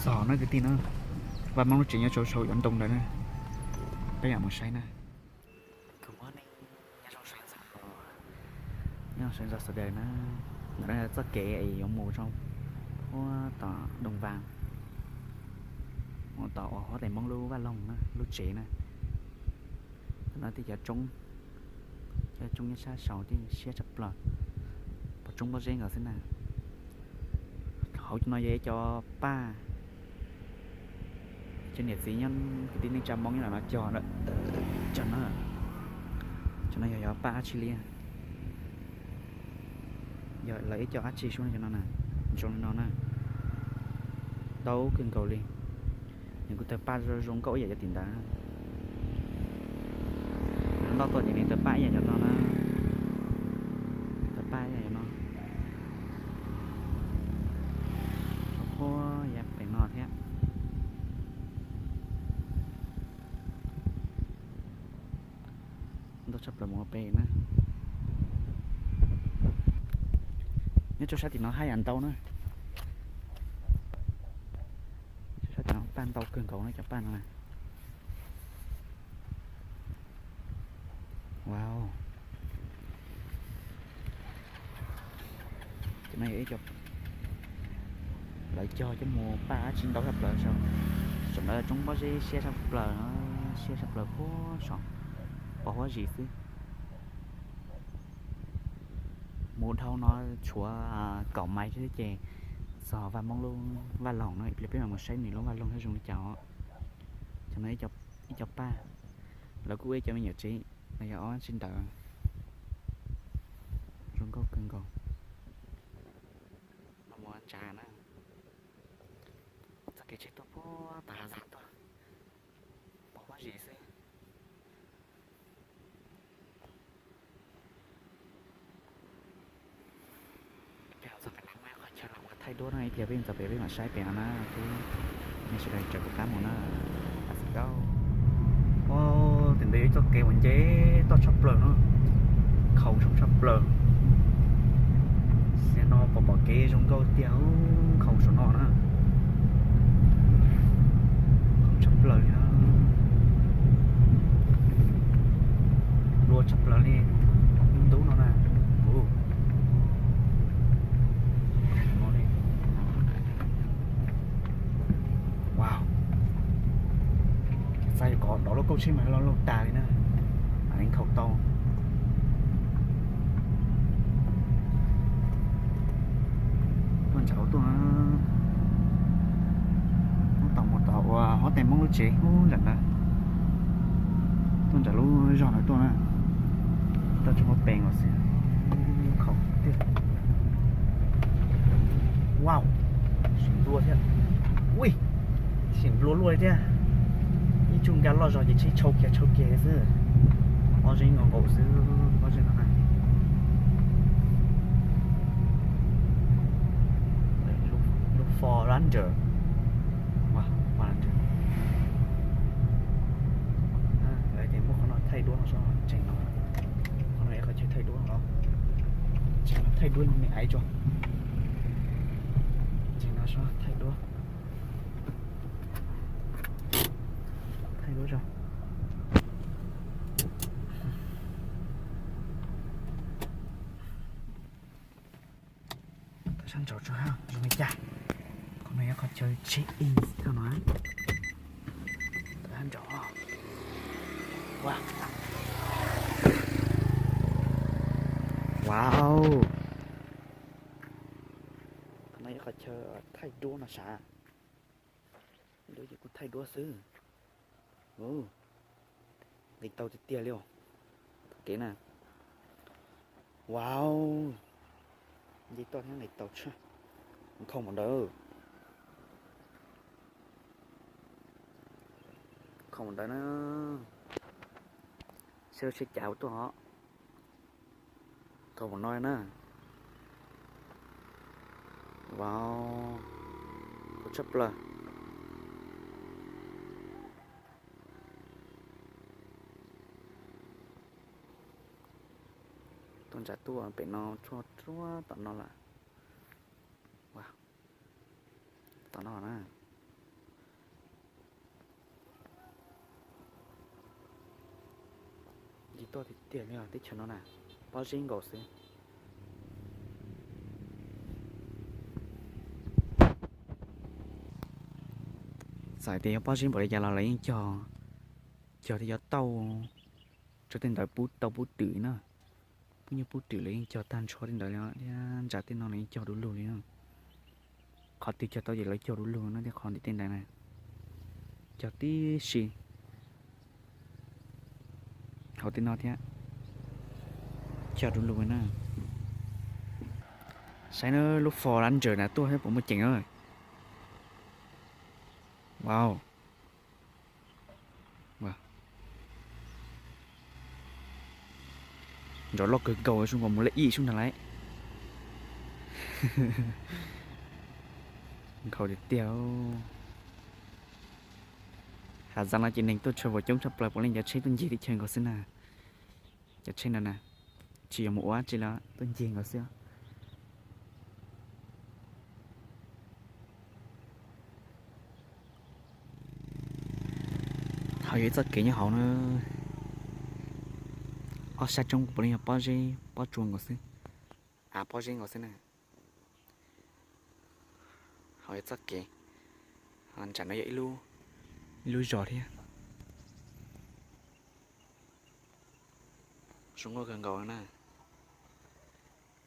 Txog no kwv tij na, vaj Moob lub tsev nyob rau saum cov ntoo ntawd na, peb mam mus saib na. Tus muab nej nyob zoo sawv ntxov, nyob zoo sawv ntxov sawv daws na. Ntawm no yog txoj kev es yuav mus rau huab tom Doo Vas, mus tom uas huab tais Hmoob lub vaj loog na, lub tsev na. Tam no tej cov roob, cov roob nyob sab saud thiab siab tshaj plaws, pom roob pob zeb nkaus xwb na. Hauv no yog ib co paj, cov niam txiv nyob kwv tij neej tsa Hmoob nyob ntawm no cog, cov no, cov no yog cov paj dab tsi li, yog lawv ib co dab tsi sub no, cov no na, zoo li no na, ntau kawg nkaus li. Nws kuj tawg paj zoo nkauj ib yam cov tim ntawd. Nws ntoj tuaj ces nws tawg paj ib yam cov no na, tawg paj ib yam cov no, huab yav pem no thiab. Ntau tshaj plaws mus ua pem na. Nyob rau sab tim no haj yam ntau na. Sab tim no paj ntau kawg nkaus na, cov paj no na. Wow. Cov no yog ib co lawv cog coj mus paj dab tsi ntau tshaj plaws saum, saum ntawd roob pob zeb siab tshaj plaws, siab tshaj plaws puag saum, pos huab zis xwb. Mus dhau no tshuav kaum mais xwb ces txog vaj Hmoob lub vaj loog no, ib pliag peb mam mus saib nws lub vaj loog zoo li cas os. Cov no ib co paj, lawv kuj ua ib co me nyuam tsev, no yog ob tsev ntawd, zoo nkauj kawg nkaus. No mus ntsa na, txoj kev tsheb tuaj puag tas hav zoov tuaj, pos huab zis xwb. Peb txog pem no muaj qhov chaw los ua thaij duab no, ib pliag peb mus txog pem peb mam saib pem no na. Nej sawv daws caum kuv qab mus na. Let's go. Tim ntawd yog ib txoj kev uas nce toj tshaj plaws no, nkhaus saum tshaj plaws. Sim no pom pom kev zoo nkauj tiag, nkhaus saum no na. Nkhaus tshaj plaws li na. Lua tshaj plaws li, ntub no na. Wow, txais kom dov lub kauj tsheb mas loj loj tas li na, mam li nkhaus tau. Tuaj ntsawm tuaj, tab tom mus tom uas huab tais Hmoob lub tsev ub nram ntawd. Tuaj ntsawm lub zog ntawd tuaj na, tau tsis muaj peev los xwb, nkhaus tiag. Wow, sim nplua thiab. Ui, sim nplua luaj li thiab. Ib tsuj nkag loj zog ces tsheb tshau kiag tshau kiag xwb. Pob zeb nkaus nkaus xwb, pob zeb no na. Lub Forester, Forester. Lawv tias muaj qhov no thaij duab no seb tseem no. Qhov no yog qhov chaw thaij duab no los? Tseem no thaij duab me aiv tso. Tseem no seb thaij duab. Thaij duab tso. Tawm sab nraud tso, zoo li cas. Qhov no yog qhov chaw check in no. Tawm sab nraud. Wow. Qhov no yog qhov chaw thaij duab no sav. Duab ces kuj thaij duab xwb. Nqis tau tiag tiag li os. Kev na. Wow. Nce toj thiab nqis tau tshaj. Nkhaus npaum ntawd. Nkhaus npaum ntawd na. Seb lub tsheb cav ua tuaj os. Nkhaus npaum no na. Wow, nkhaus tshaj plaws. Tuaj ntsawm tuaj pem no tsuag tsuag tom no lawm. Tom no na. Tuaj tiag tiag li os, teb chaws no na, pob zeb nkaus xwb. Txawm tias yuav pob zeb npaum li cas los lawv yeej cog, cog tej cov tauj, cog tej ntawd pub tauj pub twm na. Pub nyuj pub twm lawv yeej cog tag nrho tej ntawd li thiab, ntsa tej no lawv yeej cog du lug li na. Qhov twg cog tau ces lawv cog du lug no thiab, qhov ntim tej ntawd na cog tib si. Hauv tej no thiab cog du lug na. Saib na, lub Ford Ranger na tuaj thiab puas muaj ceem na. Wow. Nrov loj kawg nkaus, zoo nkaus mus lej ib xub ntag lauj. Nkhaus tiag tiag. Hav zaj no ces neeg tuaj travel coob tshaj plaws, puav leej cov tsheb tuaj ncig teb chaws nkaus xwb na. Cov tsheb no na, tsis yog mus ua dab tsi los tuaj ncig nkaus xwb. Ho yog ib txoj kev nyob hauv na, ob sab roob puav leej yog pob zeb pob tsua nkaus xwb, av pob zeb nkaus xwb na. Ho yog txoj kev, ho nram no yog ib lub, ib lub zos thiab. Zoo nkauj kawg nkaus na.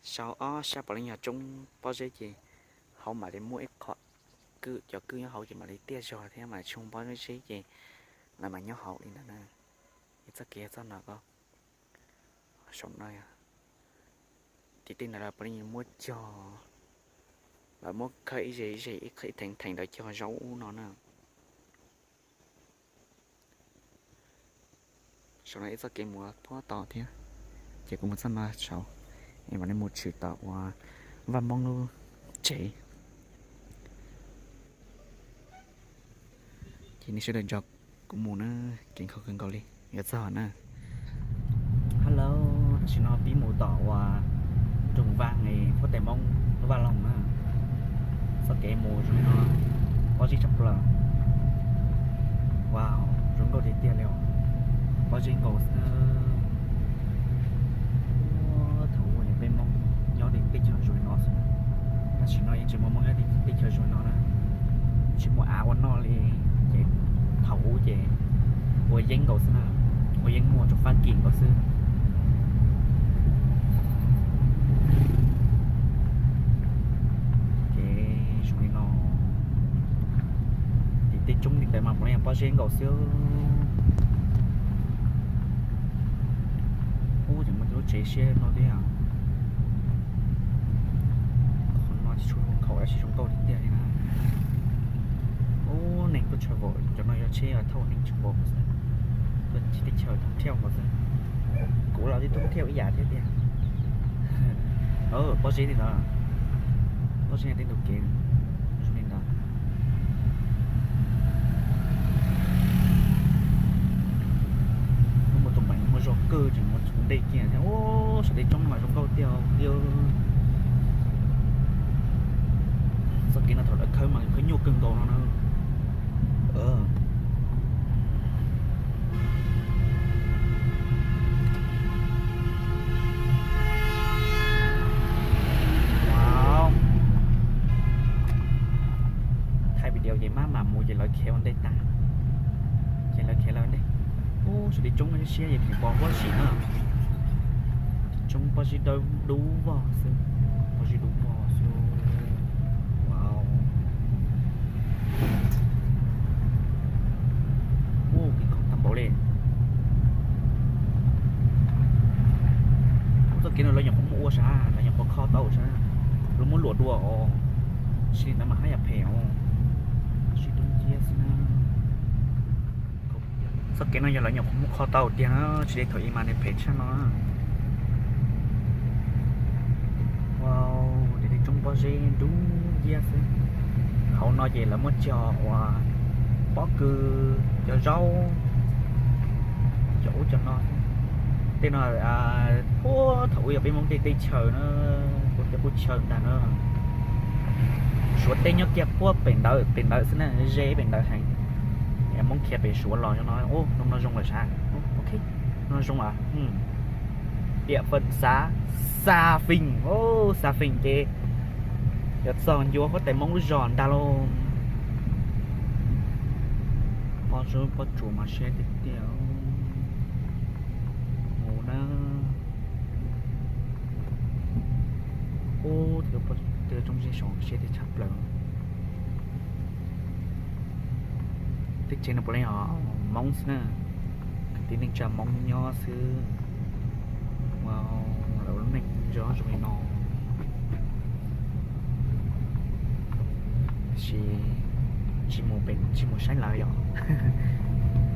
Sau ob sab puav leej yog roob pob zeb ces hauv mam li muaj ib qho kwj, cov kwj nyob hauv ces mam li tiaj zog thiab mam li tsoo pob zeb ces lawv mam nyob hauv li ntawd na. Ib txoj kev yog txoj no ko, saum no, tim tej ntawd lawv puav leej muab cog, lawv muab khawb ib ze ib ze ib theem theem ntawd cog zaub ub no na. Saum no ib txoj kev mus puag tod thiab, ces kuv mus txoj no saud, es mam li mus tshwm tom uas Vaj Moob lub tsev. Ces nej sawv daws nrog kuv mus na, kev nkhaus kawg nkaus li, yuav txog na. Hello, tam sim no pib mus tom uas Nroog Vaj, huab tais Moob lub vaj loog na. Txoj kev mus zoo no, pob zeb tshaj plaws. Wow, zoo nkauj tiag tiag li os. Pob zeb nkaus xwb. Thaum ub peb Moob nyob teb chaws zoo li no xwb, tam sim no yeej tsis muaj Moob nyob teb chaws zoo li no na. Tsis muaj av ua noj li, ces thaum ub ces ua yeeb nkaus xwb na, ua yeeb muag rau fab kis nkaus xwb. Ces zoo li no, tim tej roob li ntawd mas puav leej yog pob zeb nkaus xwb. Ub, ces muaj lub tsev siab no thiab. Qhov no tsis tshua zoo nkauj, tab sis zoo nkauj tiag tiag li na. Ub, neeg tuaj travel, cov no yog tsheb thauj neeg travel xwb, tuaj ncig teb chaws thoob thiaj nkaus xwb. Kuv los twb thoob thiaj ib yam thiab tiag. Pob zeb li ntawd, pob zeb tej ntug kev zoo li ntawd. Muaj tus meem muaj zog kawg tseem muaj tus ntej kiag thiab. Ub, sawv daws roob no mas zoo nkauj tiag tiag. Txoj kev no thaum lawv khawb mas khawb nyuaj kawg nkaus no na. Thaij video ces maj mam mus ces lawv khiav ua ntej tag. Ces lawv khiav lawv ntej. Ub, sawv daws roob siab siab es pom huab sim na. Roob pob zeb dawb dub vog xwb, pob zeb dub vog xwb. Wow. Ub, kev nkhaus tag npaum li. Txoj kev no lawv nyuam qhuav muab ua sav, lawv nyuam qhuav kho tau sav, lawv muab luam dua os. Tsis li ntawd mas haj yam phem os. Sib tub nciab xwb na. Txoj kev no yog lawv nyuam qhuav muab kho tau tiag na, tsis li thaum ub mas nws phem tshaj no. Wow, tej roob pob zeb dub nciab xwb. Hauv no ces lawv muab cog uas pob kws, cov zaub, cov ub cov no. Tej no puag thaum ub yog peb Hmoob tej teb chaws na, kuv cov qub chaw ntag na. Suav teb nyob kiag puag pem ntawd, pem ntawd xwb na, ze pem ntawd heev. Hmoob khiav pem Suav los no, ub, zoo no zoo lawm sav. Ok. Zoo, địa phận xã Sa Phìn, Sa Phìn ces yog txog ncua huab tais Hmoob lub zos ntag lauj. Pob zeb pob tsuas mas siab tiag tiag. Mus na. Ub, txoj pob tsuas zoo siab tiag tshaj plaws. Teb chaws no puav leej yog Hmoob xwb na, kwv tij neej tsa Hmoob nyob xwb. Lawv lub neej zoo zoo li no. Tab sis tsis mus pem, tsis mus saib lawv yom.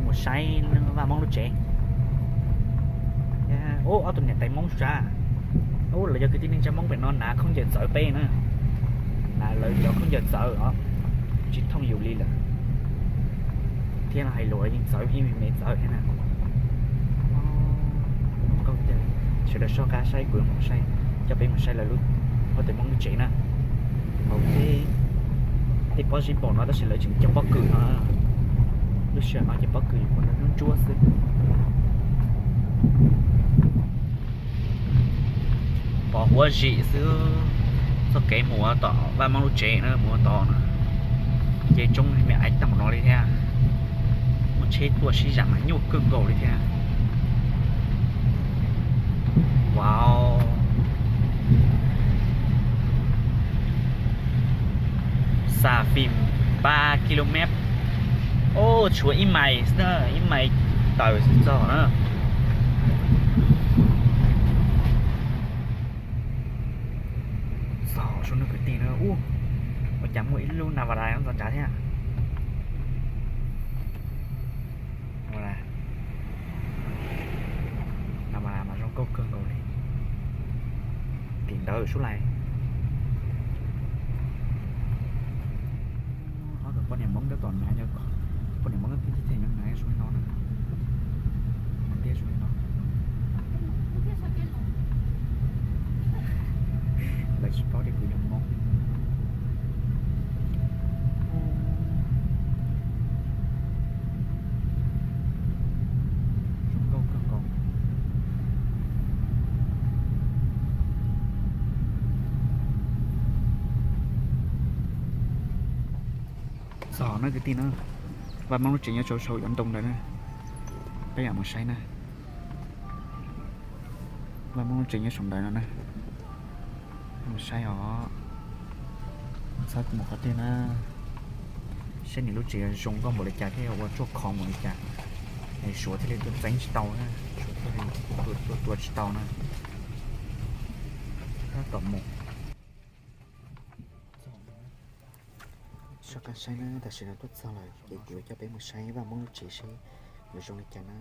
Mus saib Vaj Hmoob lub tsev. Ub, ob tug niam tais Hmoob sab. Ub, lawv yog kwv tij neej tsa Hmoob pem no hnav khaub ncaws txawv peb na. Hnav lawv cov khaub ncaws txawv os, tsis thooj yus li lawm. Thiab no hais lus yeej txawv ib me me txawv thiab na. Sawv daws soj qab saib, kuv mus saib, coj peb mus saib lawv lub, huab tais Hmoob lub tsev na. Hauv tej pob zeb npaum no tab sis lawv tseem cog pob kws no. Lub sij hawm no ces pob kws yuav ua ntsuab ntsuab xwb. Pos huab zim xwb. Txoj kev mus tom Vaj Hmoob lub tsev na, mus tod na, ces tsoob me aiv tag npaum no li thiab. Muaj tsheb tuaj sib zam mas nyuaj kawg nkaus li thiab. Wow. Xa Fim ba ki lô met. Ub, tshuav ib mais xwb na, ib mais tawm xwb txog na. Txog sub nub kwv tij na, ub, ua cas muaj ib lub Navara nyob ntxov nrad thiab. Navara mas zoo nkauj kawg nkaus li. Tim ntawd sub lais. Ob tug poj niam Hmoob tab tom hnav, poj niam Hmoob tab tom hnav zoo li no na. Hnav tiab zoo li no. Lawv tsis paub tias kuv yog Hmoob. Zoo nkauj kawg nkaus. Txog na kwv tij na, Vaj Hmoob lub tsev nyob saum saum cov ntoo ntawd na. Peb yam mus saib na. Vaj Hmoob lub tsev nyob saum ntawd no na. Mus saib os. Txhob mus qhov twg na. Saib nws lub tsev zoo nkauj npaum li cas thiab ua ruaj khov npaum li cas. Es Suav thiaj li tuaj txeeb tsis tau na, Suav thiaj li tuaj tua tsis tau na. Tab tom mus. Soj qab saib na, tam sim no tuaj txog lawm ces kuv yuav coj peb mus saib Vaj Hmoob lub tsev seb nws zoo li cas na.